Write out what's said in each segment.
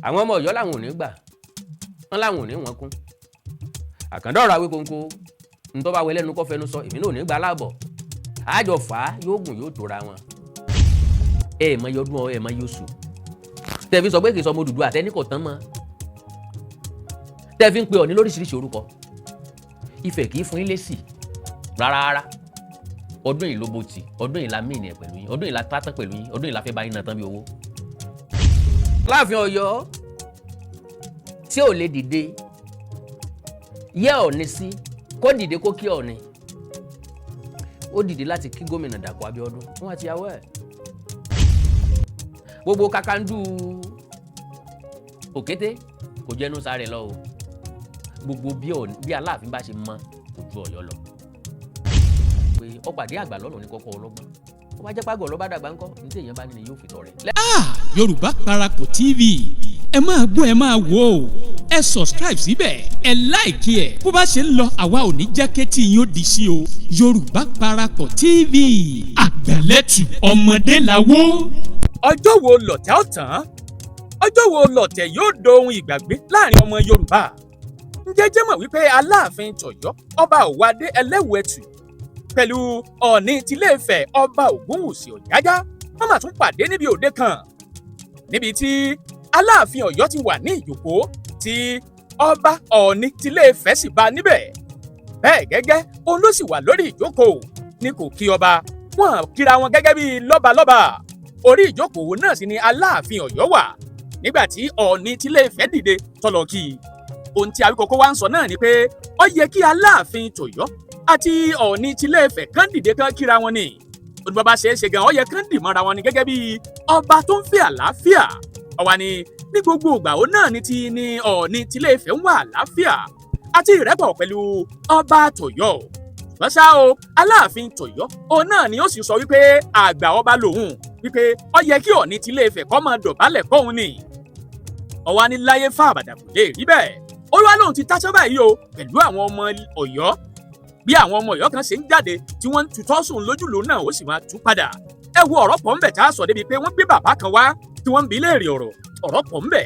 Àwọn ọmọ Ọ̀yọ́ làwọn ò ní gbà, wọ́n làwọn ò ní wọn kún. Àkàndá ọ̀rọ̀ Awíkonko, ntọ́ bá wẹlẹ́nu kọ́ fẹnu sọ, èmi náà ò ní gbà láàbọ̀. Àjọ fà á, yóò gùn, yóò tóra wọn. Ẹ ẹ̀ mọ iye ọdún, ẹ mọ iye oṣù tẹ́ fi sọ pé kì í sọ ọmọ Odùduwà àtẹni kò tán mọ́, tẹ́ fi ń pe Ọ̀ọ̀ni lóríṣiríṣi orúkọ. Ifẹ̀ kì í fún yín lésì rárá rárá. Ọdún yìí ló bó ti, ọdún yìí la mí ní ẹ pẹ̀lú yín, ọdún yìí la tátán pẹ̀lú yín, ọdún yìí la fẹ́ bá yín náà tán bí owó. Láàfin Ọ̀yọ́ tí ò lè dìde yẹ Ọ̀ọ̀ni sí kó dìde kó kí Ọ̀ọ̀ni, ó dìde láti kí gómìnà Dàpọ̀ Abíọ́dún wọn àti ìyàwó ẹ̀. Gbogbo kakandú òkété kò jẹnu sáré lọ o. Gbogbo bí Aláàfin bá ṣe mọ kò ju Ọ̀yọ́ lọ pé ó pàdé àgbà lọ́nà ní kọ́kọ́ ọlọ́gbọ́n. Ó bá jẹ́ pàgọ́ lọ́ba dàgbà ńkọ́, ní tí èèyàn bá ní ni yóò fi tọrẹ. Ah, Yorùbá Parapọ̀ TV, ẹ máa gbọ́, ẹ máa wò ó. Ẹ subscribe síbẹ̀, ẹ like ẹ̀. Bó bá ṣe ń lọ, àwa ò ní jẹ́ kétí yín ó di sí o. Yorùbá Parapọ̀ TV, àgbàlẹ́tù ọmọdé làwọ́. Ọjọ́ wo lọ̀tẹ̀ ó tán? Ọjọ́ wo lọ̀tẹ̀ yóò dohun ìgbàgbé láàrin ọmọ Yorùbá? Ǹjẹ́ jẹ́ mọ̀ wípé Aláàfin tọ̀yọ́, Ọba Òwádé Ẹlẹ́wẹ̀tù, pẹ̀lú Ọ̀ọ̀ni tilé-Ifẹ̀, Ọba Ògúnwùsì Ọ̀jájá, wọ́n mà tún pàdé níbi òde kan, níbi tí Aláàfin Ọ̀yọ́ ti wà ní ìjókòó, tí Ọba Ọ̀ọ̀ni tilé-Ifẹ̀ sì bá níbẹ̀. Bẹ́ẹ̀ gẹ́gẹ́ òun ló sì wà lórí ìjókòó ní kò kí ọba wọn, kíra wọn gẹ́gẹ́ bíi lọ́balọ́ba. Orí ìjókòó náà sì ni Aláàfin Ọ̀yọ́ wà nígbà tí Ọ̀ọ̀ni tilé-Ifẹ̀ dìde tọ́lọ kí i. Ohun tí Awíkókó wá ń sọ náà ni pé ó yẹ kí Aláàfin tọ̀yọ́ àti Ọ̀ọ̀ni tilé-Ifẹ̀ kán dìde kán kíra wọn ni. Olùbàbà ṣe é ṣe gan, ó yẹ kán dì mọ́ra wọn ni gẹ́gẹ́ bí ọba tó ń fẹ́ àlàáfíà. Ọ̀wá ni ní gbogbo ìgbà ó náà ní ti ní Ọ̀ọ̀ni tilé-Ifẹ̀ ń wà àlàáfíà àti ìrẹ́pọ̀ pẹ̀lú ọba tọ̀yọ́. Ṣùgbọ́n ṣá o, Aláàfin tọ̀yọ́ òun náà ni ó sì sọ wípé àgbà ọba lòun, wípé ó yẹ kí Ọ̀ọ̀ni tilé-Ifẹ̀ kó máa dọ̀bálẹ̀ kóun ni. Ọwá ní láyé fún àbàdà, kò lè rí bẹ́ẹ̀. Ó wá lóun ti táṣọ́ báyìí o pẹ̀lú àwọn ọmọ Ọ̀yọ́. Bí àwọn ọmọ Ọ̀yọ́ kan ṣe ń jáde tí wọ́n ń tutọ́ sùn lójúlò náà, ó sì máa tú padà. Ẹ wo, ọ̀rọ̀ pọ̀ ńbẹ̀ tá a sọ débi pé wọ́n gbé bàbá kan wá tí wọ́n ń bi léèrè ọ̀rọ̀. Ọ̀rọ̀ pọ̀ ńbẹ̀.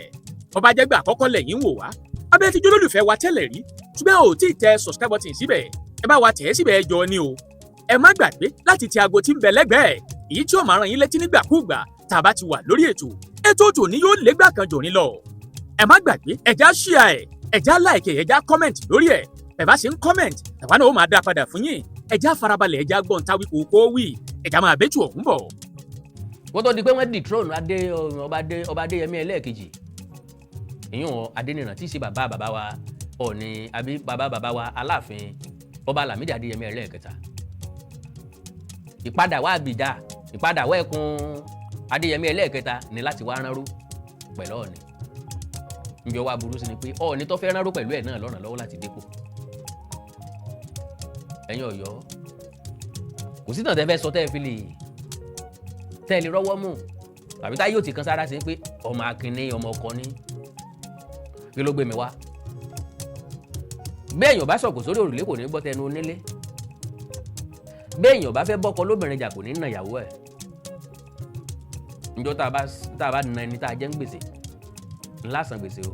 Ọba jẹ́gbẹ́ àkọ́kọ́ lẹ́yìn wò wá, abẹ́ ti jólólùfẹ́ wa tẹ́lẹ̀ rí ṣùgbọ́n ò tí ì tẹ subscribe button síbẹ̀, ẹ bá wa tẹ̀ ẹ́ síbẹ̀, ẹ jọ ni o. Ẹ má gbàgbé láti tẹ aago tí ń bẹ lẹ́gbẹ̀ẹ́, èyí tí ó máa rán yín létí nígbàkúùgbà tá a bá ti wà lórí ètò. Ètò tòní yóò légbà kan jòní lọ. Ẹ má gbàgbé, ẹ já share ẹ, ẹ já like ẹ, ẹ já comment lórí ẹ. Ẹ bá ṣe ń comment, àwa náà ó máa dá padà fún yín. Ẹ já farabalẹ̀, ẹ já gbọ́n táwí kò wí, ẹ já máa bẹ́tù ọ̀hún bọ̀. Kó tó di pé wọ́n dethrone adé ọba adé, Ọba Adéyẹmí ẹlẹ́ẹ̀kejì, ìyún Adéníran tí í ṣe bàbá bàbá wa Ọ̀ọ̀ni, àbí bàbá bàbá wa Aláàfin, Ọba Lámídì Adéyẹmí ẹlẹ́ẹ̀kẹta, ìpadà wá àbìjà, ìpadà wá ẹkùn Adéyẹmí ẹlẹ́ẹ̀kẹta ní láti wá ránró pẹ̀lú Ọ̀ọ̀ni. Nbí ọwọ́ aburú sí ni pé Ọ̀ọ̀ni tó fẹ́ ránró pẹ̀lú ẹ̀ náà lọ́ràn lọ́wọ́ láti dépò. Ẹ̀yin Ọ̀yọ́, kò sí tàn tẹ́ fẹ́ sọ tẹ́ lè rọ́wọ́ mú tàbí táyé ò ti kan sára sí pé ọmọ akínní, ọmọ ọkọ ní kí ló gbé mi wá. Bí èèyàn bá sọ̀kò sórí òrùlé, kò ní gbọ́ tẹnu onílé. Bí èèyàn bá fẹ́ bọ́kọ lóbìnrin jà, kò ní nà ìyàwó ẹ̀. Njọ́ tá a bá na ẹni tá a jẹ́ ń gbèsè ńlá san gbèsè o.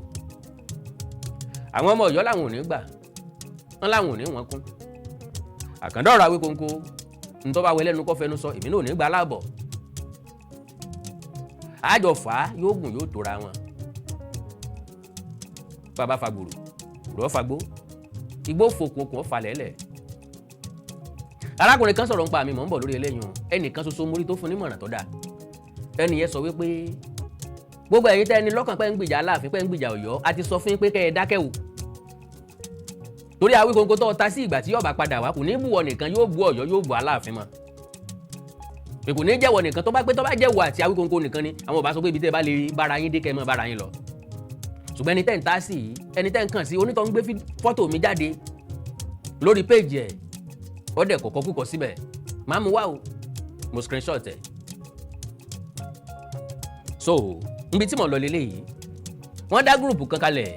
Àwọn ọmọ Ọ̀yọ́ làwọn ò ní gbà, wọ́n làwọn ò ní wọ́n kún. Àkàndá ọ̀rọ̀ Awíkonko, ntọ́ bá wẹlẹ́nu kọ́ fẹnu sọ, èmi náà ò ní gbà láàbọ̀. Àjọ fà á, yóò gùn, yóò tóra wọn. Bàbá fagbòrò rọ̀ fagbó, igbó fokùn, okùn ó falẹ̀ lẹ̀. Arákùnrin kan sọ̀rọ̀ nípa mi, mò ń bọ̀ lórí eléyìí o. Ẹnìkan ṣoṣo mórí tó fún nímọ̀ràn tó dáa. Ẹnì yẹn sọ wípé gbogbo ẹ̀yin tẹ́ ẹni lọ́kàn pé ń gbìjà Aláàfin, pé ń gbìjà Ọ̀yọ́, a ti sọ fún yín pé kẹ́ ẹ dákẹ́ o, torí Awíkonko tó ta sí ìgbà tí yóò bá padà wá, kò ní bù ọ nìkan, yóò bù Ọ̀yọ́, yóò bù Aláàfin mọ́. Kò ní jẹ́wọ́ nìkan. Tó bá pé tó bá jẹ́wọ́ àti Awíkonko nìkan ni, àwọn ò bá sọ pé ibi tẹ́ ẹ bá lè bára yín dé, kẹ́ ẹ mọ́ bára yín lọ. Ṣùgbọ́n ẹni tẹ́ ń ta sí yìí, ẹni tẹ́ ń kàn sí, onítọ̀ ń gbé fọ́tò mi jáde lórí péèjì ẹ̀, ó dẹ̀ kọ̀kọ́ kúkọ síbẹ̀, máa mú wá o, mo screenshot ẹ̀. So níbi tí mo lọ lélẹ́yìí, wọ́n dá group kan kalẹ̀,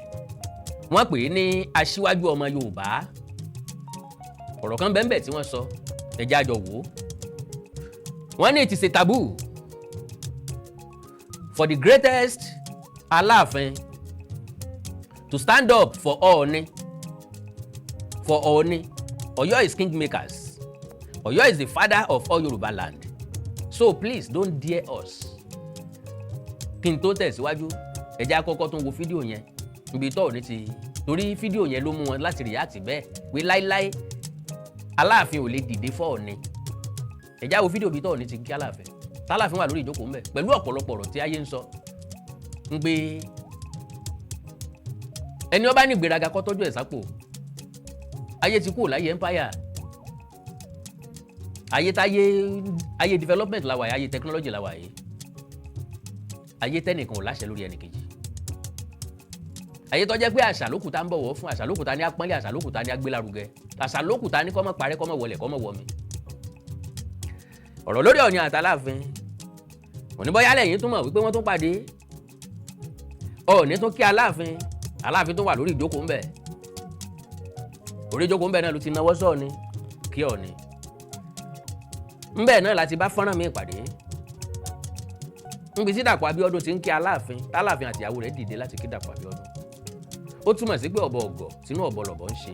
wọ́n pè é ní Aṣíwájú Ọmọ Yorùbá. Ọ̀rọ̀ kan bẹ́ẹ̀ tí wọ́n sọ, ẹ̀jẹ̀ àjọ wò ó. Wọ́n ní it is a taboo for the greatest Aláàfin to stand up for Ọọ̀ni, for Ọọ̀ni. Ọ̀yọ́ is kingmakers. Ọ̀yọ́ is the father of all Yorùbá land, so please don't dare us. Kí n tó tẹ̀síwájú, ẹ jẹ́ á kọ́kọ́ tún wo fídíò yẹn níbi tó ní ti, torí fídíò yẹn ló mú wọn láti react bẹ́ẹ̀ pé láíláí, Aláàfin ò lè dìde fọ́ Ọọ̀ni. Ẹ jẹ́ á wo fídíò bí tọ́ọ̀ni ti kí Aláàfin, tálàfin wà lórí ìjókòó ńbẹ pẹ̀lú ọ̀pọ̀lọpọ̀ ọ̀rọ̀ tí ayé ń sọ ń pé ẹni ó bá ní ìgbéraga kó tọ́jú ẹ̀ sápò. Ayé ti kúrò láyé empire, ayé táyé, ayé development la wà yìí, ayé technology la wà yìí, ayé tẹ́nìkan ò láṣẹ lórí ẹnìkejì, ayé tó jẹ́ pé àṣà lókùtà ń bọ̀wọ̀ fún, àṣà lókùtà ní apọ́nlé, àṣà lókùtà ní agbélárugẹ, àṣà lókùtà ní kó má parẹ́, kó má wọlé, kó má wọmi. Ọ̀rọ̀ lórí Ọọ̀ni àtàláàfin òní, bọ́yá lẹ́yìn tún mọ̀ wípé wọ́n tún pàdé, Ọọ̀ni tún kí Aláàfin, Aláàfin tó wà lórí ìjókòó ńbẹ̀, orí ìjókòó ńbẹ̀ náà ló ti náwó sọ́ọ̀ni kí Ọọ̀ni ńbẹ̀ náà láti bá fọ́nrán mi pàdé níbi tí Dàpọ̀ Abíọ́dún ti ń kí Aláàfin, táláàfin àtìyàwó rẹ̀ dìde láti kí Dàpọ̀ Abíọ́dún. Ó túmọ̀ sí pé ọ̀bọ ọ̀gọ̀ sínú ọ̀bọ lọ̀bọ̀ ń ṣe.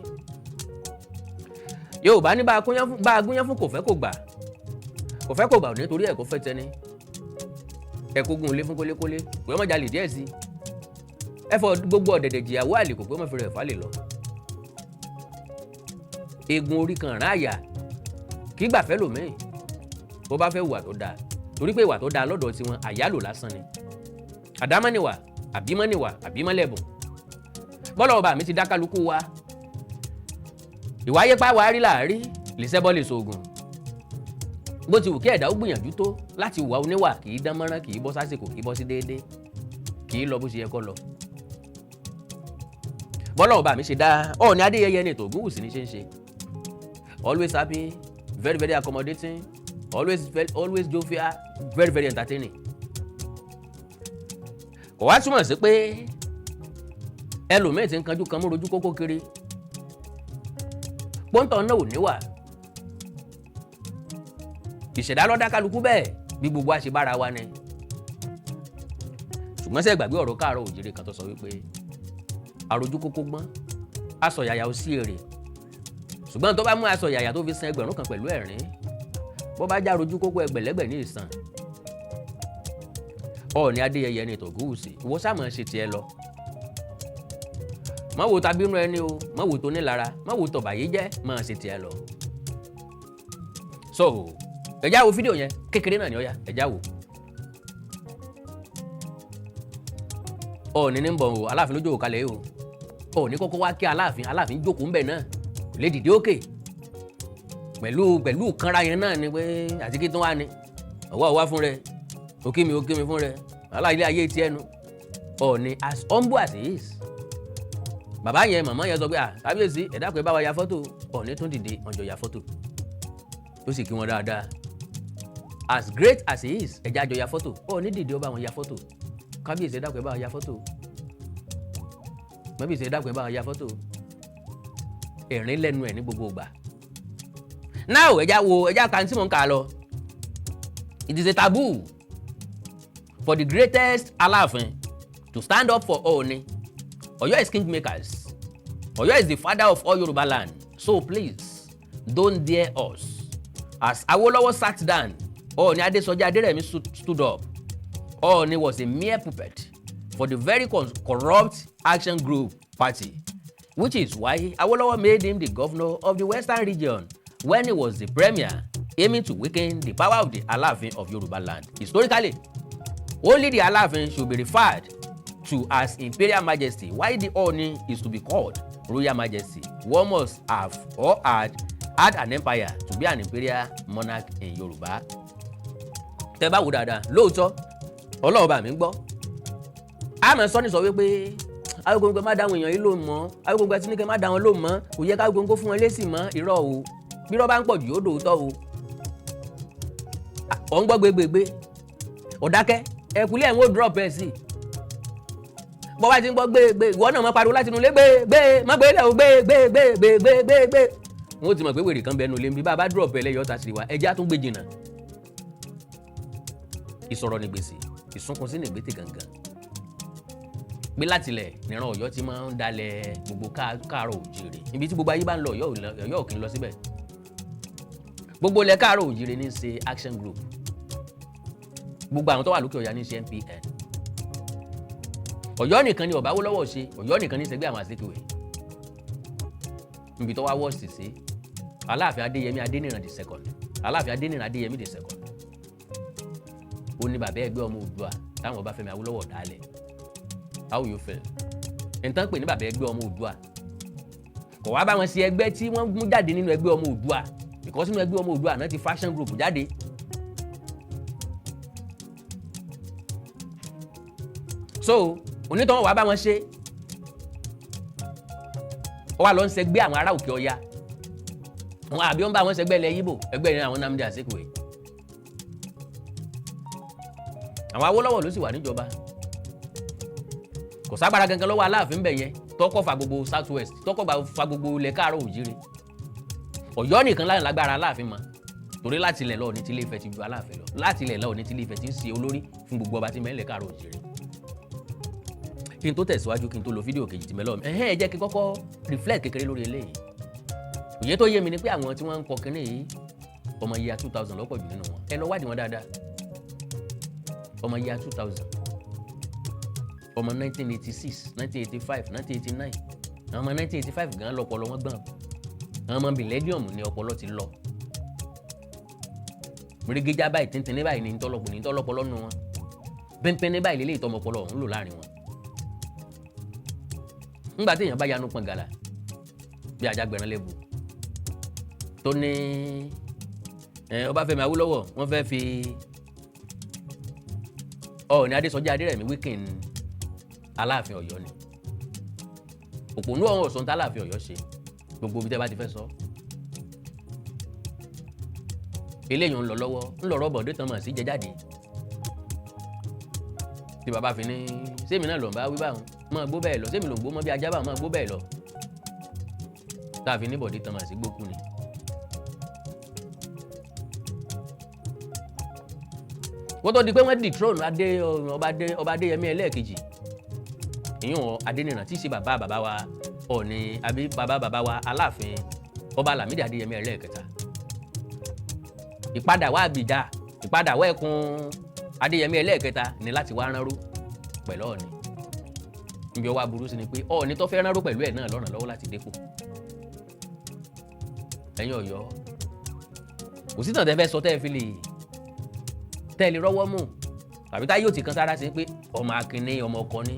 Yorùbá ní bá a gúnyán fún kò fẹ́ kò gbà, kò fẹ́ kò gbà ò nítorí ẹ̀ kó fẹ́ tẹni. Ẹ kó gun ilé fún kólékólé pé ọmọ jalè díẹ̀ sí ẹ fọ gbogbo ọ̀dẹ̀dẹ̀ jìyàwó àlè kò pé ọmọ fi rẹ̀ fà lè lọ. Eegun orí kan rán àyà kí gbàfẹ́ lòmíì bó bá fẹ́ wà tó dáa, torí pé ìwà tó dáa lọ́dọ̀ tiwọn, àyálò lásán ni, àdámọ́niwà, àbímọ́niwà, àbímọ́lẹ̀bùn. Bọ́lá ọba mi ti dá kálukú wa, ìwáyé pa wàá rí làárí lè sẹ́bọ́ lè sògùn. Bó ti wù kí ẹ̀dá ó gbìyànjú tó láti wà oníwà, kì í dán mọ́rán, kì í bọ́ sásìkò, kì í bọ́ sí déédéé, kì í lọ bó ṣe yẹ kó lọ. Bọ́lá ọba mi ṣe dá Ọọ̀ni Adéyẹyẹ ní ètò Ògúnwùsì ní ṣe ń ṣe, always happy, very very accommodating, always always jovial, very very entertaining. Kò wá túmọ̀ sí pé ẹlòmíì ti ń kanjú kan mú rojú kókó kiri pọ́ńtọ̀ náà ò níwà. Ìṣẹ̀dá ló dá kálukú bẹ́ẹ̀ bí gbogbo àṣebára wa ni. Ṣùgbọ́n ṣé gbàgbé ọ̀rọ̀ káàárọ̀ òjìrè kan tó sọ wípé àròjú kókó gbọ́n, aṣọ yàyà ò sí èrè, ṣùgbọ́n tó bá mú aṣọ yàyà tó fi san 1000 pẹ̀lú ẹ̀rín, bó bá já rojú kókó, ẹgbẹ̀lẹ́gbẹ̀ ní ìsàn. Ọọ̀ni Adéyẹyẹ ní Tògúwùsì, ìwọ sáà máa ṣe tiẹ̀ lọ. Má wo tabínú ẹni o, má wo tó nílara, má wo tọ̀bàyé jẹ́, máa ṣe tiẹ̀ lọ. So ẹ já wo fídíò yẹn, kékeré náà ni ó yá, ẹ já wo. Ọọ̀ni ní ń bọ̀ o, Aláàfin ló jókòó kalẹ̀ o. Ọọ̀ni kọ́kọ́ wá kí Aláàfin, Aláàfin jókòó ńbẹ̀ náà, kò lè dìde òkè pẹ̀lú pẹ̀lú kanra yẹn náà ni pé àti kí tó wá ni ọwọ́ ọwá fún rẹ, òkè mi òkè mi fún rẹ, wàhálà ilé ayé tiẹ̀ nu. Ọọ̀ni, as humble as he is, bàbá yẹn, màmá yẹn sọ pé, "Ah, kábíyèsí, ẹ dákun, ẹ bá wa ya fọ́tò." Ọọ̀ni tún dìde, wọ́n jọ ya fọ́tò, ó sì kí wọn dáadáa. As great as he is, ẹ jẹ́ á jọ ya fọ́tò. Ọọ̀ni dìde, ó bá wọn ya fọ́tò. "Kábíyèsí, ẹ dákun, ẹ bá wa ya fọ́tò. Kábíyèsí, ẹ dákun, ẹ bá wa ya fọ́tò." Ẹ̀rín lẹ́nu ẹ̀ ní gbogbo ìgbà. Now ẹ já wo, ẹ já kan tí mò ń kà lọ. It is a taboo for the greatest Aláàfin to stand up for Ọọ̀ni. Ọ̀yọ́ is kingmakers. Ọ̀yọ́ is the father of all Yoruba land, so please don't dare us. As Awolowo sat down, Ọọ̀ni Adesoji Aderemi stood up. Ọọ̀ni was a mere puppet for the very corrupt Action Group party, which is why Awolowo made him the governor of the Western Region when he was the premier, aiming to weaken the power of the Alaafin of Yoruba land. Historically, only the Alaafin should be referred to as Imperial Majesty, while the Ooni is to be called Royal Majesty. One must have or had had an empire to be an imperial monarch in Yoruba. Tẹ́ bá wò dáadáa, lóòótọ́, Ọlọ́run bá mi ń gbọ́. Àmọ́ sọ́ni sọ wípé Awíkonko má dáhùn èèyàn yìí ló mọ́, Awíkonko ẹtí ní kẹ́ má dá wọn ló mọ́, kò yẹ káwíkonko fún wọn lésì mọ́. Irọ́ o, bí irọ́ bá ń pọ̀ jù, yóò dòótọ́ o. Ọ̀ ń gbọ́ gbégbégbé, ọ̀dákẹ́ ẹ̀kúlẹ̀ ẹ̀ ń wò drop ẹ̀ sí bọ́ bá ti ń gbọ́ gbé gbé, ìwọ náà máa pariwo láti inú ilé, gbé gbé, má gbé lẹ̀ o, gbé gbé gbé gbé gbé gbé gbé. Wọ́n ti mọ̀ pé wèrè kan bẹnu lé bí bá a bá drop ẹ̀ lẹ́yọ̀ ọ̀tá sí wa, ẹjẹ́ á tún gbé jìnnà. Ìsọ̀rọ̀ ní gbèsè, ìsunkun sí ní gbètè gangan. Pé látilẹ̀ níran Ọ̀yọ́ ti máa ń dalẹ̀ gbogbo káàárọ̀ òjìrè. Ibi tí gbogbo ayé bá ń lọ, Ọ̀yọ́ ò kí ń lọ síbẹ̀. Gbogbo ilẹ̀ káàárọ̀ òjìrè ní í ṣe Action Group, gbogbo àwọn tó wà lókè ọ̀yà ní í ṣe NPN. Ọ̀yọ́ nìkan ni ọ̀bá Awólọ́wọ̀ ṣe, Ọ̀yọ́ nìkan ní ṣẹgbẹ́ àwọn Azikiwe. Níbi tó wá wọ́ọ̀sì sí, Aláàfin Adéyẹmí Adéníran the second, Aláàfin Adéníran Adéyẹmí the second, ó ní bàbá ẹgbẹ́ ọmọ Oòduà táwọn Ọbáfẹ́mi Awólọ́wọ̀ dálẹ̀. How you feel? Nǹkan pè ní bàbá ẹgbẹ́ ọmọ Oòduà, kò wá bá wọn ṣe ẹgbẹ́ tí wọ́n mú jáde nínú ẹgbẹ́ ọmọ Oòduà, because nínú ẹgbẹ́ ọmọ Oòduà náà ti faction group jáde. So onítọ̀hún wàá bá wọn ṣe, ó wà lọ ń ṣẹgbẹ́ àwọn ará òkè ọya wọn, àbí wọn bá wọn ṣẹgbẹ́ ilẹ̀ Yíbò, ẹgbẹ́ ìrìn àwọn Nnamdi Azikiwe. Àwọn Awólọ́wọ̀ ló sì wà níjọba. Kò ságbára gangan lọ́wọ́ Aláàfin bẹ̀ yẹn tọkọ̀ fa gbogbo South West, tọkọ̀ fa gbogbo ilẹ̀ káàárọ̀ òjíire. Ọ̀yọ́ nìkan láyìn lágbára Aláàfin mọ́, torí láti ilẹ̀ lọ́ọ̀ ní tí Ilé-Ifẹ̀ ti ju Aláàfin lọ, láti ilẹ̀ lọ́ọ̀ ní tí Ilé-Ifẹ̀ ti ń ṣe olórí fún gbogbo ọba tí mẹ́lẹ̀ káàárọ̀ òjíire. Kí n tó tẹ̀síwájú, kí n tó lo fídíò kejì tí mẹ́lọ́ ẹ̀hẹ́n, ẹ jẹ́ kí n kọ́kọ́ reflect kékeré lórí eléyìí. Òye tó yé mi ni pé àwọn tí wọ́n ń kọ kínní yìí, ọmọ year 2000 lọ́pọ̀ jù nínú wọn. Ẹ lọ wádìí wọn dáadáa. Ọmọ year 2000, ọmọ 1986, 1985, 1989, àwọn ọmọ 1985 gan lọ́pọlọ wọn gbọ́n. Àwọn ọmọ millennium ní ọpọlọ ti lọ mìrìgìjà báyìí, tíntìní báyìí ní ntọ́lọpọ̀ ní ntọ́lọpọ̀ lọ́nu wọn, pínpín báyìí lélẹ́yìí tọmọ ọpọlọ ọ̀hún lò láàrin wọn. Ńgbà tí èèyàn bá yanu pọn gàlà bí ajágbẹ̀rán lẹ́bù tó ní Ọbáfẹ́mi Awólọ́wọ̀, wọ́n fẹ́ fi Ọọ̀ni Adésọjí Adérẹ̀mí wíkìn Aláàfin Ọ̀yọ́ ni. Òpònú ọ̀hún ọ̀sán tá Aláàfin Ọ̀yọ́ ṣe gbogbo ibi tẹ́ bá ti fẹ́ sọ. Eléyìí ń lọ lọ́wọ́, ń lọ rọ́bọ̀ dé tán mọ̀ sí jẹ jáde tí bàbá fi ní sẹ́mi náà ló ń bá wí báwọn máa gbó bẹ́ẹ̀ lọ, sẹ́mi ló ń gbó mọ́ bí ajá báwọn máa gbó bẹ́ẹ̀ lọ, tá a fi ní bọ̀dé tán mọ̀ sí gbókù ni. Wọ́n tó di pé wọ́n dethrone adé ọba Adéyẹmí ẹlẹ́ẹ̀kejì, ìyún Adéníran tí í ṣe bàbá bàbá wa Ọọ̀ni, àbí bàbá bàbá wa Aláàfin ọba Lámídì Adéyẹmí ẹlẹ́ẹ̀kẹta, ìpadà wá àbìjà, ìpadà wá ẹkùn Adéyẹmí ẹlẹ́ẹ̀kẹta ní láti wá ránró pẹ̀lú Ọọ̀ni. Níbi ọwọ́ aburú sí ni pé Ọọ̀ni tó fẹ́ ránró pẹ̀lú ẹ̀ náà lọ́ràn lọ́wọ́ láti dépò. Ẹ̀yin Ọ̀yọ́, kò sí tàn tẹ́ fẹ́ sọ tẹ́ fi lè tẹ́ lè rọ́wọ́ mú tàbí táyé ò ti kan sára sí pé ọmọ akínní, ọmọ ọkọ ní.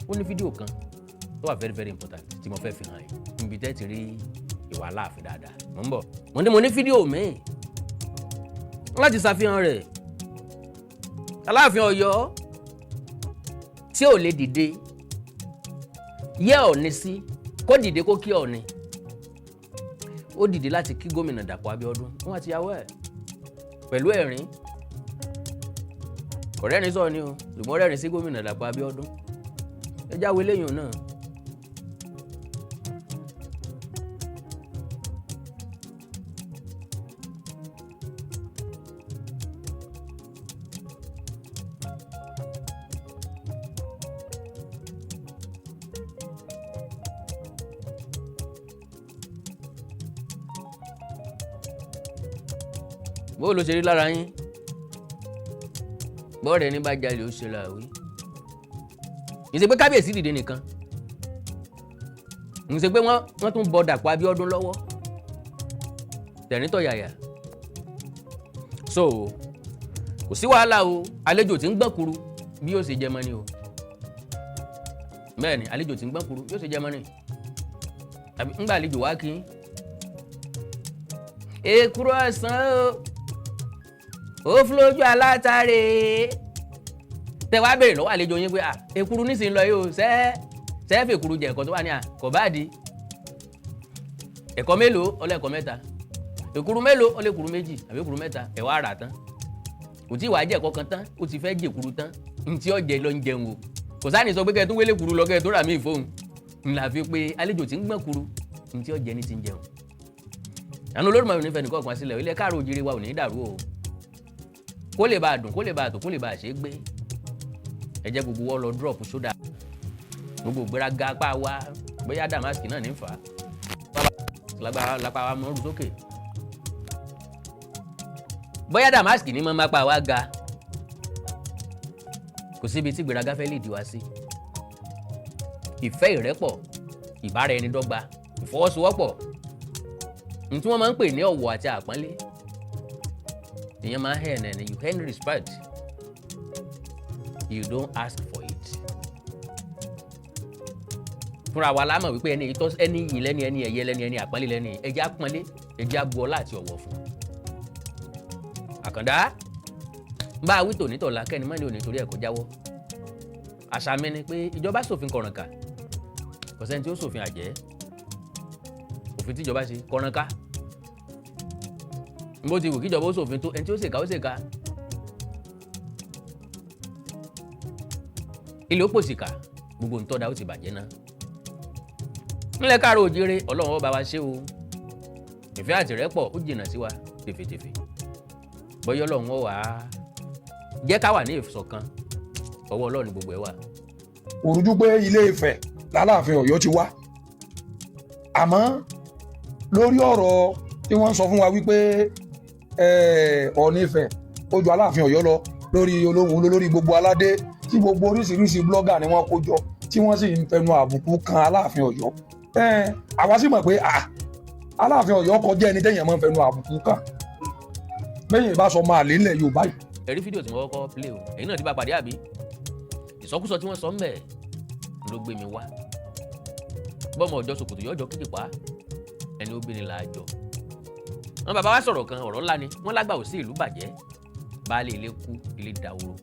Ó ní fídíò kan tó wà very very important tí mo fẹ́ fi hàn yín níbi tẹ́ ti rí ìwà Aláàfin dáadáa. Mo ń bọ̀, mo ní fídíò míì láti ṣàfihàn rẹ̀. Aláàfin Ọ̀yọ́ tí ò lè dìde yẹ Ọọ̀ni sí kó dìde kó kí Ọọ̀ni, ó dìde láti kí gómìnà Dàpọ̀ Abíọ́dún wọn àti ìyàwó ẹ̀ pẹ̀lú ẹ̀rín. Ọ̀rẹ́rin sọ ni o, ṣùgbọ́n rẹ́rìn sí gómìnà Dàpọ̀ Abíọ́dún. Ẹ jáwé lẹ́yìn náà. Bó ló ṣe rí lára yín bọ́ọ̀rẹ́ ní bá jalè, ó ṣe làwí. Kì í ṣe pé kábíyèsí dìde nìkan, kì í ṣe pé wọ́n tún bọ Dàpọ̀ Abíọ́dún lọ́wọ́ tẹ̀ríntọ̀yàyà. So kò sí wàhálà o. Àlejò tí ń gbọ́n kuru bí yóò ṣe jẹ mọ́ ni o. Bẹ́ẹ̀ ni, àlejò tí ń gbọ́n kuru bí yóò ṣe jẹ mọ́ ni. Tàbí ńgbà àlejò wá kí èkúrò ọ̀sán o, ó fúlójú alátàrè, tẹ wá béèrè lọ́wọ́ àlejò yín pé à èkuru nísìnyí lọ yìí o, sẹ́ fèkuru jẹ ẹ̀kọ́ tó wà ní à kò bá di ẹ̀kọ́ mélòó, ọlẹ́kọ̀ mẹ́ta, èkuru mélòó, ọlẹ́kuru méjì àbí èkuru mẹ́ta. Ẹ̀ wá rà tán, kò tí ì wàá jẹ ẹ̀kọ́ kan tán, ó ti fẹ́ jèkuru tán, ntí ọ̀jẹ̀ lọ ń jẹun o. Kò sáà ní sọ pé kẹ́ ẹ tún wélé kuru lọ kẹ́ ẹ tó rà mí fóun ńlá fi pé àlejò tí ń gbọ̀n kuru, ntí ọ̀jẹ̀ ní ti ń jẹun. Àánú Olódùmarè nífẹ̀ẹ́ nìkan kan sílẹ̀. Ilẹ̀ káàró òjìrì wa ò ní dàrú o. Kó lè bá a dùn, kó lè bá a tò, kó lè bá a ṣe é gbé. Ẹ jẹ́ gbogbo wọ́n lọ drop sódà. Gbogbo gbéraga apá wa, bóyá damask náà ní fà á lápá wa mọ́ rú sókè, bóyá damask ní mọ́ mápá wa ga. Kò síbi tí gbéraga fẹ́ lè dì wá sí. Ìfẹ́, ìrẹ́pọ̀, ìbára ẹni dọ́gba, ìfọwọ́sowọ́pọ̀ ní tí wọ́n máa ń pè ní ọ̀wọ̀ àti àpọ́nlé, ìyẹn máa ń earn ẹ̀. You earn respect, you don't ask for it. Fúnra wa la mọ̀ wípé ẹni ìtọ́, ẹni yìí lẹ́ni, ẹni ẹ̀yẹ lẹ́ni, ẹni àpọ́nlé lẹ́ni. Ẹjẹ́ àpọ́nlé, ẹjẹ́ àbu ọlá àti ọ̀wọ̀ fún. Àkàndá bá a wí tòní tọ̀la, kẹ́ni mọ́ni ò ní torí ẹ̀ kó jáwọ́. Àṣà mi ni pé ìjọba ṣòfin kọ̀rànkà, kò sẹ́ni tí ó ṣòfin àjẹ́. Òfin tíjọba ṣe kọ̀rànká, bó ti wù kíjọba ó ṣòfin tó, ẹni tí ó ṣèkà ó ṣèkà. Ilé ó pòṣìkà, gbogbo ń tọ́da ó ti bàjẹ́ náà. Ńlẹ̀ káàró òjìrè, Ọlọ́run ọba wa ṣe o. Ìfẹ́ àtìrẹ́pọ̀ ó jìnnà sí wa tèfètèfè. Bọ́yọ́ Ọlọ́run ó wà á jẹ́ ká wà ní ìṣọ̀kan. Ọwọ́ Ọlọ́run ni gbogbo ẹ̀ wà. Kò rújú pé Ilé Ifẹ̀ lálàáfin Ọ̀yọ́ ti wá, àmọ́ lórí ọ̀rọ̀ tí wọ́n ń sọ fún wa wípé Ọọ̀ni Ifẹ̀ ó ju Aláàfin Ọ̀yọ́ lọ lórí olóhùn, lórí gbogbo aládé, tí gbogbo oríṣiríṣi blogger ni wọ́n kó jọ, tí wọ́n sì ń fẹnu àbùkù kan Aláàfin Ọ̀yọ́. Àwa sì mọ̀ pé Aláàfin Ọ̀yọ́ kọjá ẹni téèyàn máa ń fẹnu àbùkù kàn bẹ́yìn bá sọ máa lé nílẹ̀ Yorùbá yìí. Ẹ̀rí fídíò tí mo kọ́kọ́ play o, èyí náà ti bá pàdé àbí ìsọkúsọ tí wọ́n sọ ń bẹ̀ ló gbé mi wá. Bọ́mọ ọjọ́ ṣòkòtò yọjọ́ kíkì pa ẹni obìnrin là á jọ. Wọn bàbá wa sọ̀rọ̀ kan, ọ̀rọ̀ ńlá ni. Wọ́n lágbà ò sí ìlú bàjẹ́, baálé ilé kú, ilé dahoro.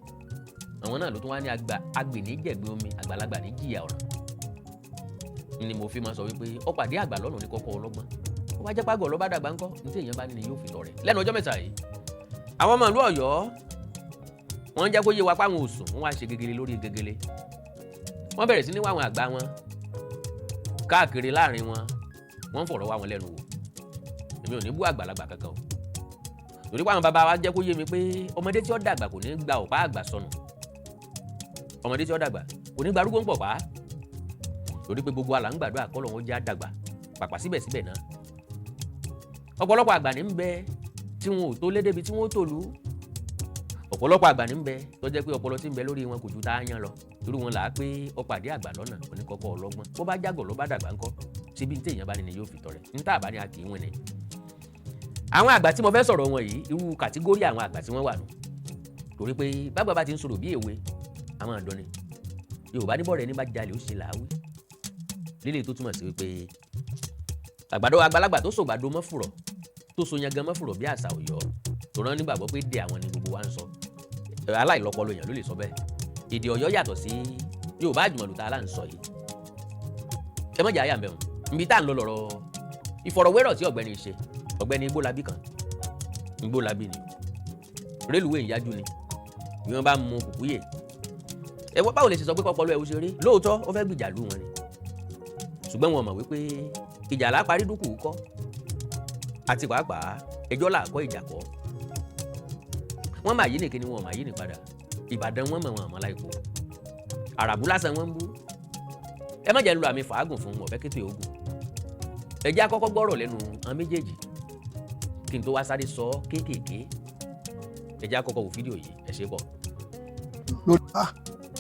Àwọn náà ló tún wá ní àgbà agbè ní jẹ̀gbẹ́ omi, àgbàlagbà ní jìyà ọ̀ràn. Ni mo fi máa sọ wípé ó pàdé àgbà lọ́nà ní kọ́kọ́ ọlọ́gbọ́n. Ó bá jẹ́ pàgọ́ ló bá dàgbà ńkọ́, ní tí èèyàn bá ní ni yóò fi tọrẹ. Lẹ́nu ọjọ́ mẹ́ta yìí, àwọn ọmọ ìlú Ọ̀yọ́, wọ́n ń jẹ́ kó yé wa páwọn òsùn, wọ́n wá ṣe gegele lórí gegele. Wọ́n bẹ̀rẹ̀ sí ní wá àwọn àgbà wọn káàkiri láàrin wọn, wọ́n ń fọ̀rọ̀ wá wọn lẹ́nu wò. Èmi ò ní bú àgbàlagbà kankan o, torí pé àwọn bàbá wa jẹ́ kó yé mi pé ọmọdé tí ó dàgbà kò ní gba ọ̀pá àgbà sọnù, ọmọdé tí ó dàgbà kò ní gba arúgbó ń pọ̀ pa, torí pé gbogbo àlà ń gbàdúrà kọ́ lọ́wọ́ já dàgbà pàpà. Síbẹ̀síbẹ̀ náà, ọ̀pọ̀lọpọ̀ àgbà ní ń bẹ tí wọn ò tó lé débi tí wọn ó tòlú. Ọ̀pọ̀lọpọ̀ àgbà ní ń bẹ tó jẹ́ pé ọpọlọ tí ń bẹ lórí wọn kò ju tá a yán lọ, torí wọn là á pé ọ̀pàdé àgbà lọ́nà oníkọ́kọ́ ọlọ́gbọ́n. Bó bá jágọ̀ ló bá dàgbà ńkọ́, síbi ní téèyàn bá ní ni yóò fi tọrẹ, ní tá a bá ní a kì í wín ni. Àwọn àgbà tí mo fẹ́ sọ̀rọ̀ wọn yìí, irú category àwọn àgbà tí wọ́n wà nù, torí pé bágbà bá ti ń sọ̀rọ̀ bí èwe, àwọn àdán ni. Yorùbá ní bọ̀rẹ̀ ní bá jalè ó ṣe làáwí lílé, tó túmọ̀ sí wípé àgbàdo àgbàlagbà tó sògbàdo mọ́ fùrọ̀, tó so yangan mọ́ fùrọ̀ bí àṣà Ọ̀yọ́, tó rán nígbàgbọ́ pé dé àwọn ni gbogbo wa ń sọ. Aláìlọ́pọlọ èèyàn ló lè sọ bẹ́ẹ̀. Èdè Ọ̀yọ́ yàtọ̀ sí Yorùbá àjùmọ̀lù tá a là ń sọ yìí. Ẹ mọ̀jà àyà ń bẹ̀rù níbi tá à ń lọ. Lọ́rọ̀ ìfọ̀rọ̀wérọ̀ tí ọ̀gbẹ́ni ṣe, ọ̀gbẹ́ni Igbólábí kan, Igbólábí ni rélùwé ìyájú ni bí wọ́n bá mú kùkúyè. Ẹ wọ́n báwo lè ṣe sọ pé kọ́pọ̀lọ́ ẹ̀ ó ṣe rí lóòótọ́, ó fẹ́ gbìjà lù wọn ni, ṣùgbọ́n wọn mọ̀ wípé ìjà là parí dúkù kọ́, àti pàápàá ẹjọ́ là kọ́ ìjà kọ́. Wọ́n máa yí nìkan ni wọn máa yí ní padà. Ìbàdàn wọn mọ̀ wọn àmọ́ láìpò àràbù lásán wọn ń bú. Ẹ má jẹ́ ń lo àmì fàágùn fún wọn, fẹ́ kété ogun. Ẹ jẹ́ àkọ́kọ́ gbọ́rọ̀ lẹ́nu àwọn méjèèjì kí n tó wá sáré sọ kéékèèké. Ẹ jẹ́ àkọ́kọ́ wo fídíò yìí. Ẹ ṣe pọ̀.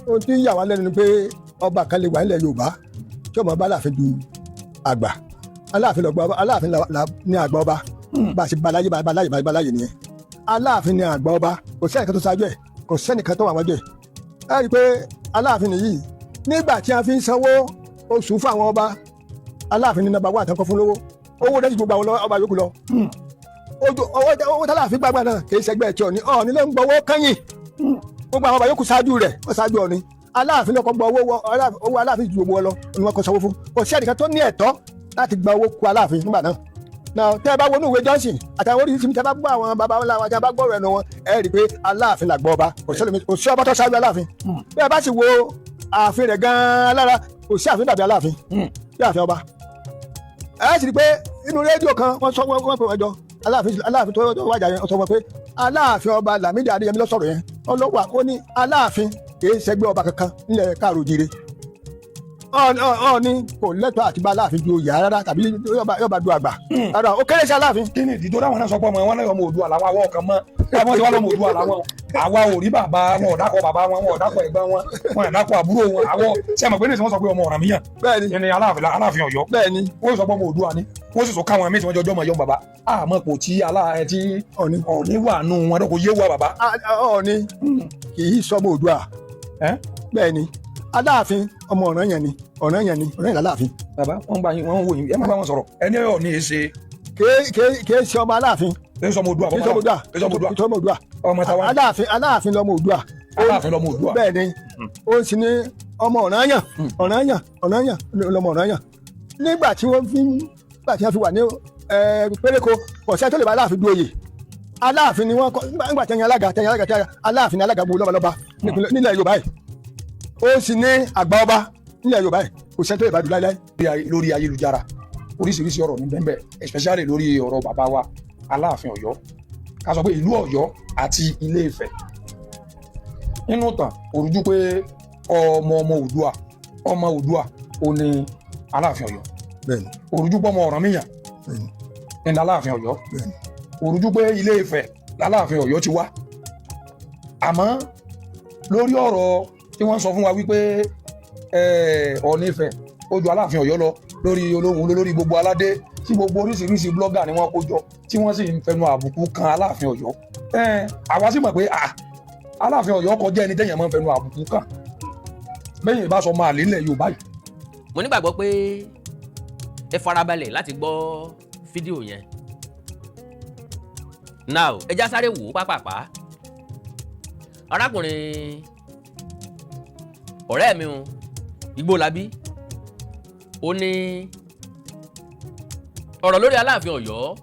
Ohun tí ń yà wá lẹ́nu ni pé ọba kan lè wà nílẹ̀ Yorùbá tí ọmọ bá Aláàfin du àgbà. Aláàfin lọ́gbà, Aláàfin ní àgbà ọba. Bá a ṣe baláyé baláyé baláyé nìyẹn. Aláàfin ní àgbà ọba, kò sẹ́nìkan tó ṣáájú ẹ̀, kò sẹ́nìkan tó wà wájú ẹ̀. Ẹ rí i pé Aláàfin nìyí, nígbà tí a fi ń sanwó oṣù fún àwọn ọba, Aláàfin ní number one àtàkọ́ fún lówó. Owó rẹ̀ ju gbogbo àwọn ọba yòókù lọ. Owó tálàfin gbàgbà náà kì í ṣẹgbẹ́ tí Ọ̀ọ̀ni. Ọ̀ọ̀ni ló ń gbowó kẹ́yìn, gbogbo àwọn ọba yòókù ṣáájú rẹ̀, ó ṣáájú Ọ̀ọ̀ni. Aláàfin ló kọ́ gba owó. Owó Aláàfin ju gbogbo wọn lọ ni wọ́n kọ́ sanwó fún. Kò sí ẹnìkan tó ní ẹ̀tọ́ láti gba owó ku Aláàfin nígbà náà. Náà tẹ́ ẹ bá wọnú ìwé Johnson àtàwọn oríṣiríṣi, tẹ́ ẹ bá gbọ́ àwọn baba ńlá wọn, tẹ́ ẹ bá gbọ́rọ̀ ẹnu wọn, ẹ rí i pé Aláàfin làgbọ́ ọba. Kò sí kò sí ọba tó ṣáájú Aláàfin. Bí ẹ bá sì wo ààfin rẹ̀ gan-an lára, kò sí ààfin dàbí Aláàfin bí ààfin ọba. Ẹ sì rí i pé inú rédíò kan, wọ́n sọ, wọ́n pè wọ́n jọ. Aláàfin tó wájà yẹn, ó sọ wọn pé Aláàfin ọba Lámídì Adéyẹmí ló sọ̀rọ̀ yẹn. Ọlọ́wà ó ní Aláàfin kì í ṣẹgbẹ́ ọba kankan nílẹ̀ káàró jíire. Ọọ̀ni kò lẹ́tọ̀ọ́ àti bá Aláàfin du oyè rárá tàbí yọba du àgbà rárá, ó kéré sí Aláàfin. Kí ni ìdí tó dáwọn náà sọ pé ọmọ wọn náà ọmọ Oòduà làwọn awọ kan mọ àwọn tí wọn lọmọ Oòduà làwọn? Àwa ò rí bàbá wọn, ò dákọ bàbá wọn, wọn ò dákọ ẹ̀gbọ́n wọn, wọn ò dákọ àbúrò wọn. Àwọ ṣé ẹ mọ̀ pé ní ìsìn wọn sọ pé ọmọ Ọ̀rànmíyàn Bẹ́ẹ̀ni. ní Aláàfin Ọ̀yọ́. Bẹ́ẹ̀ni. Wọ́n sọ pé ọmọ Oòduà ni, wọ́n sì sọ káwọn míì tí wọ́n jọjọ́ mọ̀ yọ bàbá àmọ́ kò tí alá ẹ tí Ọọ̀ni. Ọọ̀ni wà nù wọn kò yé wa bàbá. Ọọ̀ni kì í sọmọ Oòduà. Ẹ́? Bẹ́ẹ̀ni, Aláàfin ọmọ Ọ̀rànyàn ni, Ọ̀rànyàn ni, Ọ̀rànyàn l'Aláàfin. Bàbá, wọ́n gba yín, wọ́n ń wò yín, ẹ má bá wọn sọ̀rọ̀. Ẹni Ọọ̀ni yìí ṣe Kèé ṣe ọmọ Aláàfin. Ẹ sọmọ Oòduà. Kì í sọmọ Oòduà. Ẹ sọmọ Oòduà. Kì í sọmọ Oòduà. Ọmọ táwa? Aláàfin, Aláàfin lọmọ Oòduà. Aláàfin lọmọ Oòduà. Bẹ́ẹ̀ni, ó sì ní ọmọ Ọ̀rànyàn, Ọ̀rànyàn, Ọ̀rànyàn lọmọ Ọ̀rànyàn. Nígbà tí wọ́n fi wà ní péréko, kò sẹ́ni tó lè bá Aláàfin du oyè. Aláàfin ni wọ́n kọ́ nígbà tí wọ́n yan alága, tí wọ́n yan alága, tí wọ́n yan Aláàfin ni alága gbogbo lọ́balọ́ba nílẹ̀ Yorùbá yìí. Ó sì ní àgbà ọba nílẹ̀ Yorùbá yìí, kò sẹ́ni tó lè bá du láíláí. Lórí ayélujára, oríṣiríṣi ọ̀rọ̀ ní bẹ́ẹ̀, especially lórí ọ̀rọ̀ bàbá wa Aláàfin Ọ̀yọ́. Ká sọ pé ìlú Ọ̀yọ́ àti Ilé Ifẹ̀, nínú ìtàn òrùjú pé ọmọ ọmọ Oòduà, ọmọ Oòduà ó ní Aláàfin Ọ̀yọ́. Òrùjú pé ọmọ Ọ̀rànmíyàn ní Aláàfin Ọ̀yọ́. Òrùjú pé Ilé Ifẹ̀ l'Aláàfin Ọ̀yọ́ ti wá. Àmọ́ lórí ọ̀rọ̀ tí wọ́n sọ fún wa wípé Ọọ̀ni Ifẹ̀ ó ju Aláàfin Ọ̀yọ́ lọ lórí olóhùn lórí gbogbo aládé tí gbogbo oríṣiríṣi blogger ni wọ́n kó jọ, tí wọ́n sì ń fẹnu àbùkù kan Aláàfin Ọ̀yọ́. Àwa sì mọ̀ pé Aláàfin Ọ̀yọ́ kọjá ẹni tẹ́yàn máa ń fẹnu àbùkù kàn bẹ́yìn ìbá sọ máa lé nílẹ̀ Yorùbá yìí. Mo nígbàgbọ́ pé ẹ farabalẹ̀ láti gbọ́ fídíò yẹn. Now, ẹ já sáré wò ó pápápá. Arákùnrin ọ̀rẹ́ mi o, Igbólabí, ó ní ọ̀rọ̀ lórí Aláàfin Ọ̀yọ́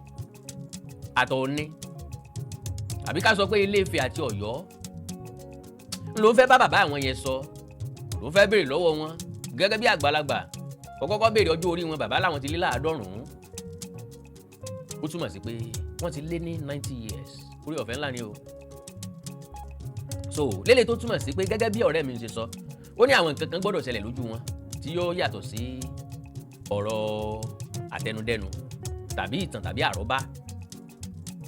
àtọ̀ọ̀ni, àbí ká sọ pé Ilé Ifẹ̀ àti Ọ̀yọ́, ló ń fẹ́ bá bàbá àwọn yẹn sọ, ló ń fẹ́ béèrè lọ́wọ́ wọn gẹ́gẹ́ bí àgbàlagbà. Kò kọ́kọ́ béèrè ọjọ́ orí wọn. Bàbá làwọn ti lé 90, ó túmọ̀ sí pé wọ́n ti lé ní 90 years. Orí ọ̀fẹ́ ńlá ni o. So lélẹ̀ tó túmọ̀ sí pé gẹ́gẹ́ bí ọ̀rẹ́ mi ṣe sọ, ó ní àwọn nǹkan kan gbọ́dọ̀ ṣẹlẹ̀ lójú wọn tí yóò yàtọ̀ sí ọ̀rọ̀ àtẹnudẹ́nu tàbí ìtàn tàbí àrọ́bá.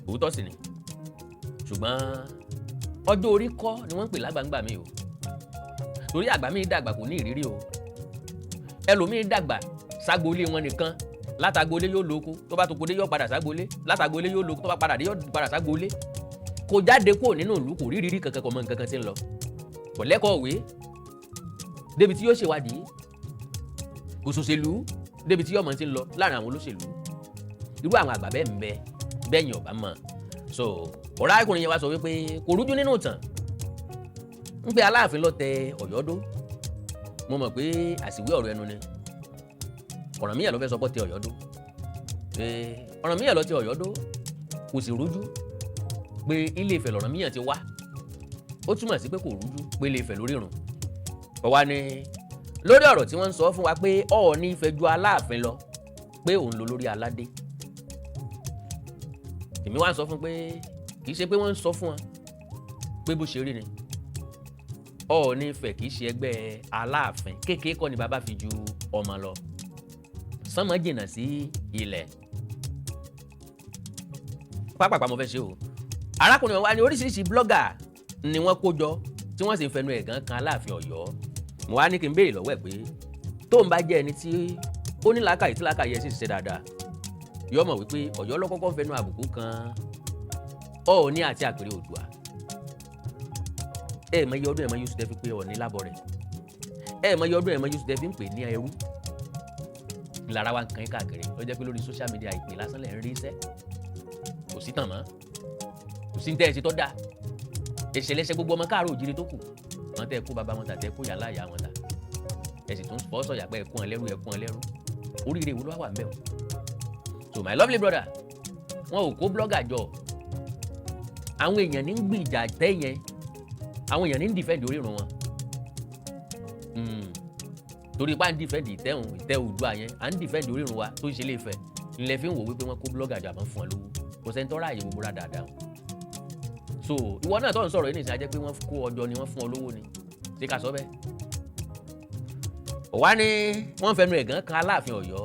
Òótọ́ sì ni, ṣùgbọ́n ọjọ́ orí kọ́ ni wọ́n ń pè lágbàǹgbà mi o, torí àgbà mi dàgbà kò ní ìrírí o. Ẹlòmíín dàgbà ságbolé wọn nìkan, látagbolé yóò lóko, tó bá toko dé yóò padà ságbolé, látagbolé yóò lóko, tó bá padà dé yóò padà ságbolé. Kò jáde kúrò nínú ìlú, kò rí rírí kankan, kò mọ nǹkan kan tí ń lọ, kò lẹ́kọ̀ọ́ òwe débi tí yóò ṣèwádìí, kò ṣòṣèlú débi tí yóò mọ̀ tí ń lọ láàrin àwọn olóṣèlú. Irú àwọn àgbà bẹ́ẹ̀ ń bẹ bẹ́yìn ọ̀bá mọ̀. So ọ̀rọ̀ arákùnrin yẹn wá sọ wípé kò rújú nínú ìtàn ń pé Aláàfin ló tẹ Ọ̀yọ́ dó. Mo mọ̀ pé àsìwé ọ̀rọ̀ ẹnu ni. Ọ̀rànmíyàn ló fẹ́ sọ pé tẹ Ọ̀yọ́ dó, pé Ọ̀rànmíyàn ló tẹ Ọ̀yọ́ dó. Kò sì rújú pé Ilé Ifẹ̀ lọ̀rànmíyàn ti wá. Ó túmọ̀ sí pé kò rújú pé Ilé Ifẹ̀ lórí ìrùn ọ̀wá ni. Lórí ọ̀rọ̀ tí wọ́n ń sọ fún wa pé Ọọ̀ni Ifẹ̀ ju Aláàfin lọ, pé òun ló lórí aládé, èmi wá ń sọ fún pé kì í ṣe pé wọ́n ń sọ fún wa pé bó ṣe rí ni. Ọọ̀ni Ifẹ̀ kì í ṣe ẹgbẹ́ Aláàfin. Kékeré kọ́ ni bàbá fi ju ọmọ lọ, sánmọ́ jìnnà sí ilẹ̀. Pápápá mo fẹ́ ṣe o. Arákùnrin wa ní oríṣiríṣi blogger ni wọ́n kó jọ tí wọ́n sì ń fẹnu ẹ̀gàn kan Aláàfin Ọ̀yọ́. Mo wá ní kí n béèrè lọ́wọ́ ẹ̀ pé tó ń bá jẹ́ ẹni tí ó ní làákàyè, tí làákàyè ẹ̀ sì ṣiṣẹ́ dáadáa, yọ mọ̀ wípé Ọ̀yọ́ ló kọ́kọ́ fẹnu àbùkù kan Ọọ̀ni àti àpèrè Oòduà. Ẹ mọ iye ọdún, ẹ mọ iye oṣù tẹ́ fi pé Ọọ̀ni lábọ̀ rẹ̀. Ẹ mọ iye ọdún, ẹ mọ iye oṣù tẹ́ fi ń pè ní ẹrú. Lára wa ń kàn yín káàkiri, ó jẹ́ pé lórí social media, ìpè lásán lẹ̀ ń rí iṣẹ́. Kò sí tàn mọ́, kò sí ní tẹ́ ẹ ṣe tó dáa. Ẹ̀ṣẹ̀ lẹ́sẹ̀ gbogbo ọmọ káàárọ̀ òjìrì tó kù wọn, tẹ́ ẹ kó bàbá wọn tà, tẹ́ ẹ kó yàrá ìyá wọn tà, ẹ sì tún fọ́ sọ̀yà pé ẹ kún ẹ lẹ́rú, ẹ kún ẹ lẹ́rú. Oríire wo ló wà ń bẹ̀ o? So my lovely brother, wọn ò kó blogger jọ. Àwọn èèyàn ní ń gbìjà tẹ́ yẹn, àwọn èèyàn ní ń defend orírun wọn. Torí pa ń defend ìtẹ́hùn ìtẹ́ Oòduà yẹn, à ń defend orírun wa tó ń ṣe Ilé-Ifẹ̀ ńlẹ̀ fi ń wò wípé wọ́n kó blogger jọ àmọ́ fún ọ lówó. Kò sẹ́ni tọ́ra àyè gbogbo rà dáadáa. So ìwọ náà tó ń sọ̀rọ̀ yìí nìsín, á jẹ́ pé wọ́n kó ọjọ́ ni wọ́n fún ọ lówó ni. Ṣé ká sọ bẹ́ẹ̀? Ó Ọ̀wá ní wọ́n fẹnu ẹ̀gán kan Aláàfin Ọ̀yọ́.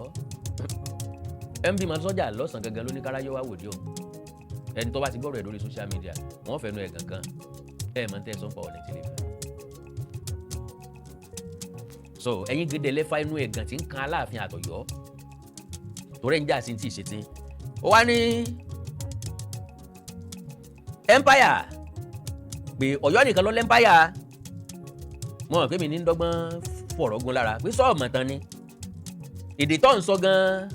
Ẹ̀ ń bímọ sọ́jà lọ́sàn-án gangan ló ní káráyé wá wòde o. Ẹni tó bá ti gbọ́rọ̀ ẹ̀ lórí social media, wọ́n fẹnu ẹ̀gán kan ẹ̀ mọ̀ tẹ́ ẹ sọ́npa Ọọ̀ni tí lè fẹ́. So ẹ̀yin gèdè lẹ́fà inú ẹ̀gàn tí ń kan Aláàfin àtọ̀yọ́ torí ẹ̀ ń jà sí ti ìṣètì. Ó wá ní empire pé Ọ̀yọ́ nìkan ló l'empire. Mo mọ̀ pé mi ní dọ́gbọ́n fọ̀rọ̀ gun lára pé sọ́ọ̀mọ̀ tán ni èdè tó ń sọ gan-an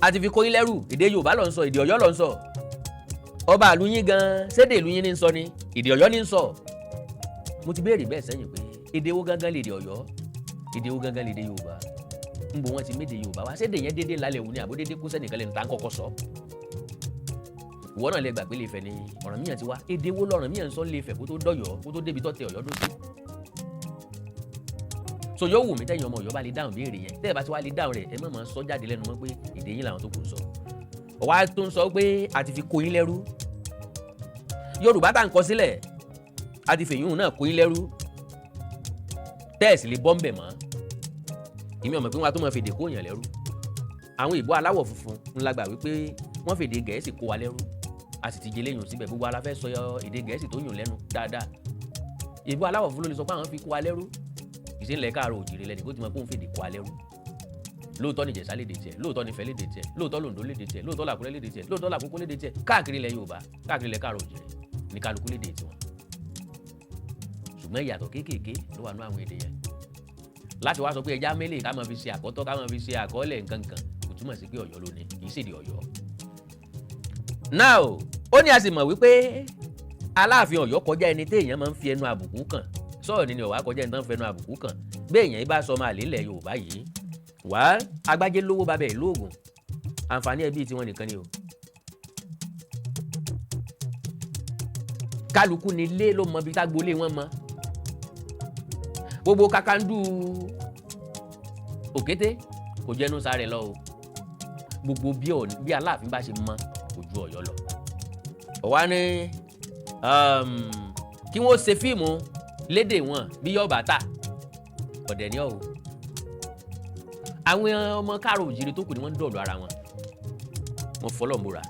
a ti fi kó yín lẹ́rù. Èdè Yorùbá ló ń sọ, èdè Ọ̀yọ́ ló ń sọ. Ọba ìlú yín gan-an, sédè ìlú yín ní ń sọ ni? Èdè Ọ̀yọ́ ní ń sọ. Mo ti béèrè bẹ́ẹ̀ sẹ́yìn pé èdè wo gangan lèdè Ọ̀yọ́, èdè wo gangan lèdè Yorùbá? Ń bo wọn ti méde Yorùbá wá? Sédè yẹn dédé lálẹ́ wù ní àbó dédé kó sẹ́nìkan lẹ́nu tá ń kọ́kọ́ sọ? Ìwọ náà lè gbà pé Ilé-Ifẹ̀ ni Ọ̀rànmíyàn ti wá. Èdè wo lọ̀rànmíyàn ń sọ Ilé-Ifẹ̀ kó tó dọ̀yọ́, kó tó débi tó tẹ Ọ̀yọ́ dó sí? So yóò wù mí tẹ̀yin ọmọ Ọ̀yọ́ bá lè dáhùn béèrè yẹn. Tẹ́ ẹ bá ti wá lè dáhùn rẹ̀, ẹ má máa sọ jáde lẹ́nu mọ́ pé èdè yín làwọn tó kù ń sọ. Ọ̀wá tó ń sọ pé a ti fi kó yín lẹ́rú. Yorùbá tá à ń kọ sílẹ̀, a ti fèyún náà kó yín lẹ́rú, tẹ́ẹ̀sì lè bọ́ ń bẹ̀ mọ́. Èmi ọmọ pé wọn a tó máa fèdè kó yàn lẹ́rú. Àwọn ìbò aláwọ̀ funfun ńlá gbà wípé wọ́n fèdè Gẹ̀ẹ́sì kó wa lẹ́rú, a sì ti jẹ léyìn síbẹ̀. Gbogbo ala fẹ́ sọ èdè Gẹ̀ẹ́sì tó yùn lẹ́nu dáadáa. Ìbò aláwọ̀ funfun ló lè sọ pé àwọn fi kó wa lẹ́rú. Ìṣẹ̀lẹ̀ káàrọ̀ òjìrì lẹ́nu kó ti mọ̀ pé òun fèdè kó wa lẹ́rú. Lóòótọ́ ní Ìjẹ̀ṣà lédè tiẹ̀, lóòótọ́ ní Ifẹ̀ lédè tiẹ̀, lóòótọ́ lòǹdó lédè tiẹ̀, lóòótọ́ làkúrẹ́ lédè tiẹ̀, lóòótọ́ làkókó lédè tiẹ̀. Káàkiri ilẹ̀ Yorùbá, káàkiri ilẹ̀ káàrọ̀ òjìrì ní kálukú lédè tiwọn, ṣùgbọ́n ìyàtọ̀ kéékèèké ló wà ní àwọn èdè yẹn. Láti wá sọ pé ẹja mélèé ká máa fi ṣe àkọ́tọ́, ká máa fi ṣe àkọọ́lẹ̀ nǹkankan, kò túmọ̀ sí pé Ọ̀yọ́ ló ní, kì í ṣèdè Ọ̀yọ́. Now, ó ní a sì mọ̀ wípé Aláàfin Ọ̀yọ́ kọjá ẹni téèyàn máa ń fi ẹnu àbùkù kàn. Sọ̀rọ̀ ni ọ̀wá kọjá ẹni tó ń fẹnu àbùkù kàn bẹ́ẹ̀ yẹn bá sọ máa lè lẹ̀ Yorùbá yìí wá. Agbájé lówó babẹ̀ ìlú Ògùn, àǹfààní ẹbí tiwọn nìkan ni o. Kálukú ni ilé ló mọ ibi tágbolé wọn mọ. Gbogbo kakandú òkété kò jẹnu sáré lọ o. Gbogbo bí Aláàfin bá ṣe mọ kò ju Ọ̀yọ́ lọ. Ọ̀wá ní kí wọ́n ṣe fíìmù lédè wọn bí yọ̀ọ̀bá tà ọ̀dẹ̀ ní ọ̀hún. Àwọn ọmọ káàró òjìrì tó kù ni wọ́n ń dọ̀lù ara wọn. Wọ́n fọlọ́ múra.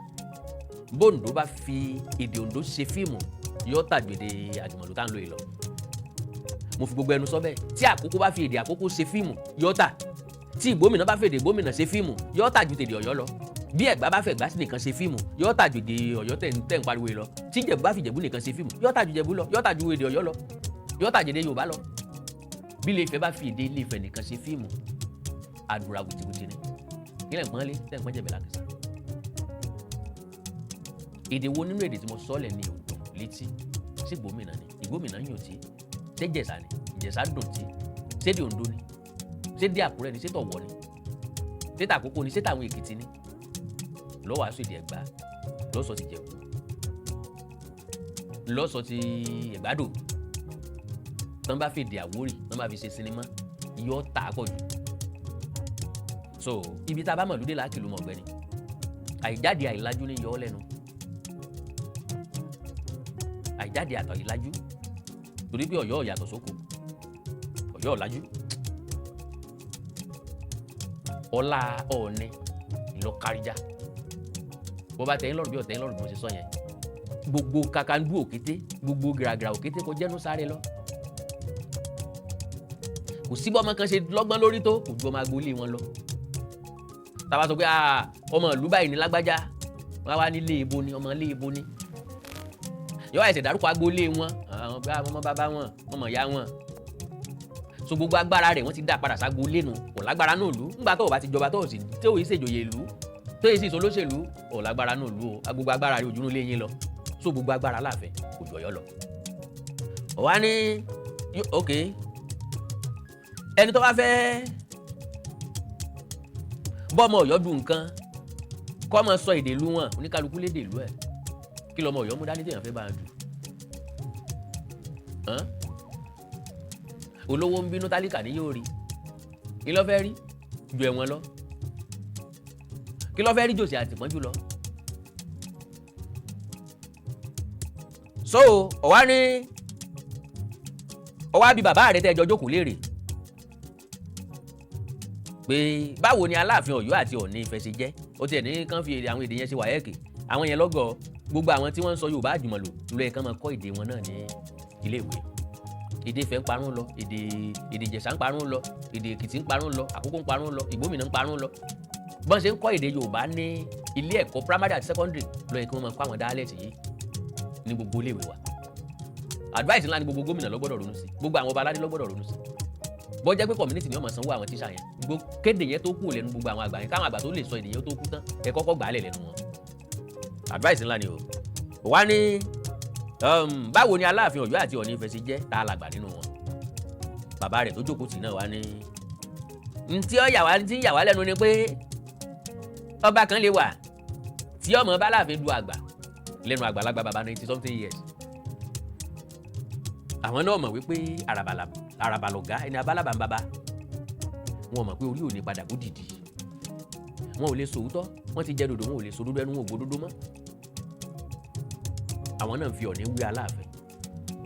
Bóńdó bá fi èdè Oǹdó ṣe fíìmù, yóò tàgbèdè àjùmọ̀lò tá à ń lò yìí lọ. Mo fi gbogbo ẹnu sọ bẹ́ẹ̀. Tí Àkókó bá fi èdè Àkókó ṣe fíìmù, yóò tà. Tí Ìgbómìnà bá fi èdè Ìgbómìnà ṣe fíìmù, yóò tà ju tèdè Ọ̀yọ́ lọ. Bí Ẹ̀gbá bá fẹ̀gbá sí nìkan ṣe fíìmù, yóò tà ju èdè Ọ̀yọ́ tẹ̀ ń pariwo yìí lọ. Tí Ìjẹ̀bú bá fi Ìjẹ̀bú nìkan ṣe fíìmù, yóò tà ju Ìjẹ̀bú lọ, yóò tà ju èdè Ọ̀yọ́ lọ, yóò tà ju èdè Yorùbá lọ. Bí Ilé Ifẹ̀ bá fi èdè Ilé Ifẹ̀ nìkan ṣe fíìmù, àdúrà wìtìwìtì ni. Kílẹ̀ ń pọ́n lé tẹ̀ ń pọ́n jẹ̀bẹ̀ lákìsà. Èdè wo nínú èdè tí mo sọ lẹ̀ ni ò dùn létí? Sí Ìgbómìnà ni? Ìgbómìnà ń yùn tí. Ṣé Ìjẹ̀ṣà ni? Ìjẹ̀ṣà dùn tí. Ṣédè Oǹdó ni? Ṣédè Àkúrẹ́ ni? Ṣé tọ̀wọ̀ ni? Ṣé tàkókò ni? Ṣé tàwọn Èkìtì ni? Lọ́wọ́ aṣọ èdè Ẹ̀gbá, lọ́sọ̀ ti Jẹ̀bú, lọ́sọ̀ ti Ẹ̀gbádò. Tán bá fèdè Àwórì, tán bá fi ṣe sinimá, yọ tà á pọ̀ jù. So ibi tá a bá mọ̀ lóde làákìlú mọ̀ ọ̀gbẹ́ni. Àìjáde àìlájú ní yọ ọ́ lẹ́nu, àìjáde àtọ̀ ìlájú, torí pé Ọ̀yọ́ yàtọ̀ sóko, Ọ̀yọ́ ọ̀làjú. Ọlá Ọọ̀ni ìlọkáríjà. Bó bá tẹ̀yìn lọ́rùn bí ọ̀tẹ̀yìn lọ́rùn, bí mo ṣe sọ yẹn, gbogbo kakandú òkété, gbogbo gìràgìrà òkété kò jẹ́nu sáré lọ. Kò sí bọ́mọ kan ṣe lọ́gbọ́n lórí tó, kò ju ọmọ agboolé wọn lọ. Tàbá sọ pé ọmọ ìlú báyìí ní lágbájá, wọn wá nílé ibo ni ọmọ ilé ibo ni, yọ ẹsẹ̀ dárúkọ agboolé wọn, àwọn bá ọmọ bàbá wọn, ọmọ ìyá wọn. So gbogbo agbára rẹ̀ wọ́n ti dá padà ságboolé nu. Kò lágbára náà lù ńgbà tó o bá ti jọba, tó o sì tó o yìí ṣèjòyè ìlú, tó yìí sì sọ olóṣèlú, ò lágbára náà lù o. Gbogbo agbára rẹ̀ ojúnú lé yín lọ. So gbogbo agbára láàfin kò ju Ọ̀yọ́ lọ. Ọ̀wá ní ok, ẹni tó bá fẹ́ bọ́mọ Ọ̀yọ́ dùn nǹkan, kọ́ mọ sọ èdè ìlú wọn. Oníkálukú lédè ìlú ẹ̀. Kí lọmọ Ọ̀yọ́ mú dání téèyàn fẹ́ bá a dù? Olówó ń bínú, tálíkà ní yóò rí. Kí ló fẹ́ rí ju ẹ̀wọ̀n lọ? Kí ló fẹ́ rí jòsì àtìpọ́njú lọ? So ọ̀wá ní ọwá bí bàbá rẹ tẹ́ ẹjọ́ jókòó léèrè. Pé báwo ni Aláàfin Ọ̀yọ́ àti Ọọ̀ni Ifẹ̀ ṣe jẹ́? Ó tiẹ̀ ní kán fi àwọn èdè yẹn ṣe WAEC. Àwọn yẹn lọ́gọ̀, gbogbo àwọn tí wọ́n ń sọ Yorùbá àjùmọ̀lò ló yẹ kán máa kọ́ èdè wọn náà ní iléèwé. Èdè Ifẹ̀ ń parun lọ, èdè Ìjẹ̀ṣà ń parun lọ, èdè Èkìtì ń parun lọ, Àkókó ń parun lọ, Ìgbómìnà ń parun lọ. Bọ́n ṣe ń kọ́ èdè Yorùbá ní ilé ẹ̀kọ́ primary àti secondary ló yẹ kí wọ́n máa kọ́ àwọn dialect yìí ní gbogbo iléèwé wa. Advice ńlá ni. Gbogbo gómìnà ló gbọ́dọ̀ ronú sí, gbogbo àwọn ọba aládé ló gbọ́dọ̀ ronú sí. Bọ́ jẹ́ pé community ni wọ́n máa sanwó àwọn tíṣà yẹn, gbogbo kéde yẹn tó kù lẹ́nu gbogbo àwọn àgbà yẹn, káwọn àgbà tó lè sọ èdè yẹn tó kú tán, ẹ kọ́kọ́ gbà á lẹ̀ lẹ́nu wọn. Advice ńlá ni o. Wá ní báwo ni Aláàfin Ọ̀yọ́ àti Ọọ̀ni Ifẹ̀ ṣe jẹ́, tá a làgbà nínú wọn? Bàbá rẹ̀ tó jókòó tì náà wá ní ntí ó yà wá, tí ń yà wá lẹ́nu ni pé ọba kan lè wà tí ọmọ bá Aláàfin du àgbà lẹ́nu àgbàlagbà, bàbá 90 something years. Àwọn náà mọ̀ wípé àràbà lọ̀gá ẹni abálábà ń bàbá wọn mọ̀ pé orí ò ní padà kó dìdì. Wọn ò lè sòótọ́, wọ́n ti jẹ́ dòdò, wọn ò lè sòdodo, ẹnu wọn ò gbódódó mọ́. Àwọn náà ń fi Ọ̀ọ̀ni wí Aláàfin.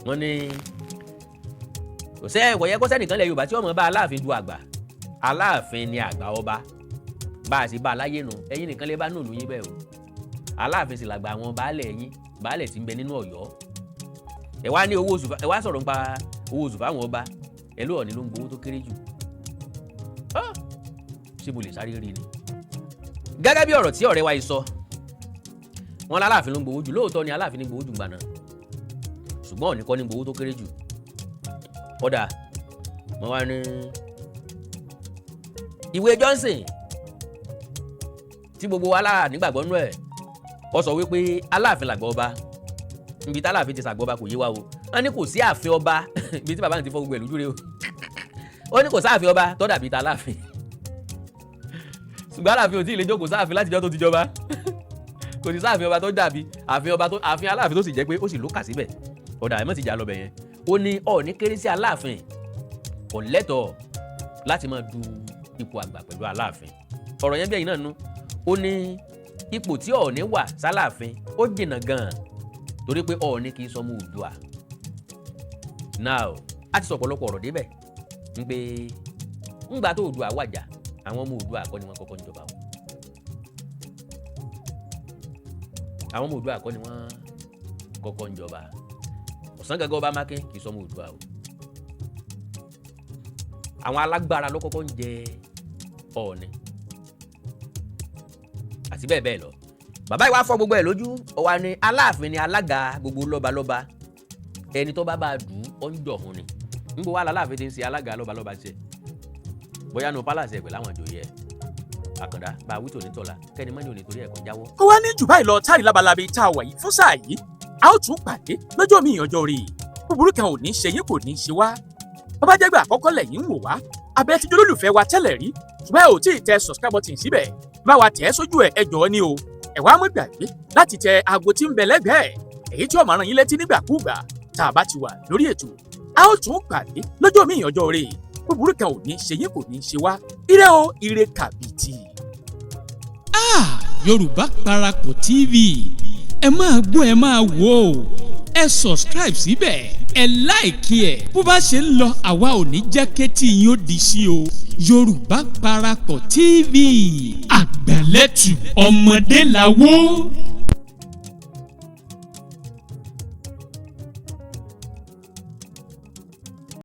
Wọ́n ní kò sẹ́, kò yẹ kó sẹ́nìkan lẹ̀ Yorùbá tí wọ́n mọ̀ bá Aláàfin du àgbà. Aláàfin ni àgbà ọba, bá a sì bá a láyé nu. Ẹ̀yin nìkan lè bá nùlù yín bẹ́ẹ̀ o. Aláàfin sì làgbà àwọn baálẹ̀ yín, baálẹ̀ tí ń bẹ nínú Ọ̀yọ́. Ẹ wá ní owó oṣù, ẹ wá sọ̀rọ̀ nípa owó oṣù fáwọn ọba. Ẹ ló Ọ̀ọ̀ni ló ń gbowó tó kéré jù. Ṣé mo lè sáré rí ni? Gẹ́gẹ́ bí ọ̀rọ̀ tí ọ̀rẹ́ wa yìí sọ, wọn láláàfin ló ń gbowó jù. Lóòótọ́ ni Aláàfin ní gbowó jù gbà náà, ṣùgbọ́n Ọ̀ọ̀ni kọ́ ní gbowó tó kéré jù. Kódà mo wá ní ìwé Johnson tí gbogbo wa láà nígbàgbọ́ nú ẹ̀, ó sọ wípé Aláàfin làgbà ọba. Níbi tí Aláàfin ti sàgbà ọba kò yé wa o. Wọ́n ní kò sí ààfin ọba ibi tí bàbá mi ti fọ́ gbogbo ẹ̀ lójú rẹ o. Ó ní kò sáàfin ọba tó dàbí ta Aláàfin, ṣùgbọ́n Aláàfin ò tí ì lè jókòó sáàfin látijọ́ tó ti jọba. Kò sí sáàfin ọba tó dàbí ààfin ọba tó ààfin Aláàfin, tó sì jẹ́ pé ó sì lókà síbẹ̀. Ọ̀dà ẹ̀ mọ̀ ti jà lọ bẹ̀ yẹn. Ó ní Ọọ̀ni kéré sí Aláàfin, kò lẹ́tọ̀ọ́ láti máa du ipò àgbà pẹ̀lú Aláàfin. Ọ̀rọ̀ yẹn bí ẹ̀yin náà nú. Ó ní ipò tí Ọọ̀ni wà sáláàfin ó jìnnà gan-an, torí pé Ọọ̀ni kì í sọmọ Oòduà. Now, a ti sọ ọ̀pọ̀lọpọ̀ ọ̀rọ̀ débẹ̀ ń pé ńgbà tó Oòduà wàjà, àwọn ọmọ Oòduà kọ́ ni wọ́n kọ́kọ́ ń jọba o. Àwọn ọmọ Oòduà kọ́ ni wọ́n kọ́kọ́ ń jọba. Ọ̀sán Gangan Ọba Mákín kì í sọmọ Oòduà o. Àwọn alágbára ló kọ́kọ́ ń jẹ Ọọ̀ni àti bẹ́ẹ̀ bẹ́ẹ̀ lọ. Bàbá ìwà fọ́ gbogbo ẹ̀ lójú. Ó wá ní Aláàfin ni alága gbogbo lọ́balọ́ba, ẹni tó bá bá a dùn ó ń jọ̀hún ni. Ń bọ̀ wá Aláàfin ti ń ṣe alága lọ́balọ́ba tiẹ̀, bóyá nu palace ẹ̀ pẹ̀lú àwọn ìjòyè ẹ̀. Àkàndá bá a wí tòní tọ̀la, kẹ́ni mọ́ni ò ní torí ẹ̀kọ́ jáwọ́. Kó wá ní jù báyìí lọ táàrí lábalábí tá a wà yìí fún sáà yìí. A ó tún pàdé lọ́jọ́ mi ìyànjọ́ rí i. Búburú kan ò ní ṣe yín, kò ní ṣe wá. Bàbá jẹ́gbẹ́ àkọ́kọ́ lẹ́yìn ń wò wá, abẹ́ ti jólólùfẹ́ wa tẹ́lẹ̀ rí, ṣùgbọ́n ẹ ò tí ì tẹ subscribe button síbẹ̀, bá wa tẹ̀ ẹ́ sójú ẹ̀, ẹ jọ̀ọ́ ní o. Ẹ wá mọ́ gbàgbé láti tẹ aago tí ń bẹ lẹ́gbẹ̀ẹ́, èyí tí ó máa rán yín létí nígbàkúùgbà tá a bá ti wà lórí ètò. A ó tún pàdé lọ́jọ́ mi ìyànjọ́ rí i. Búburú kan ò ní ṣe yín, kò ní ṣe wá. Ire o, ire kàbìtì. Ah, Yorùbá Parapọ̀ TV, ẹ máa gbọ́, ẹ máa wò ó. Ẹ subscribe síbẹ̀, ẹ like ẹ̀. Bó bá ṣe ń lọ, àwa ò ní jẹ́ kétí yín ó di sí o. Yorùbá Parapọ̀ TV, àgbàlẹ́tù ọmọdé làwọ̀.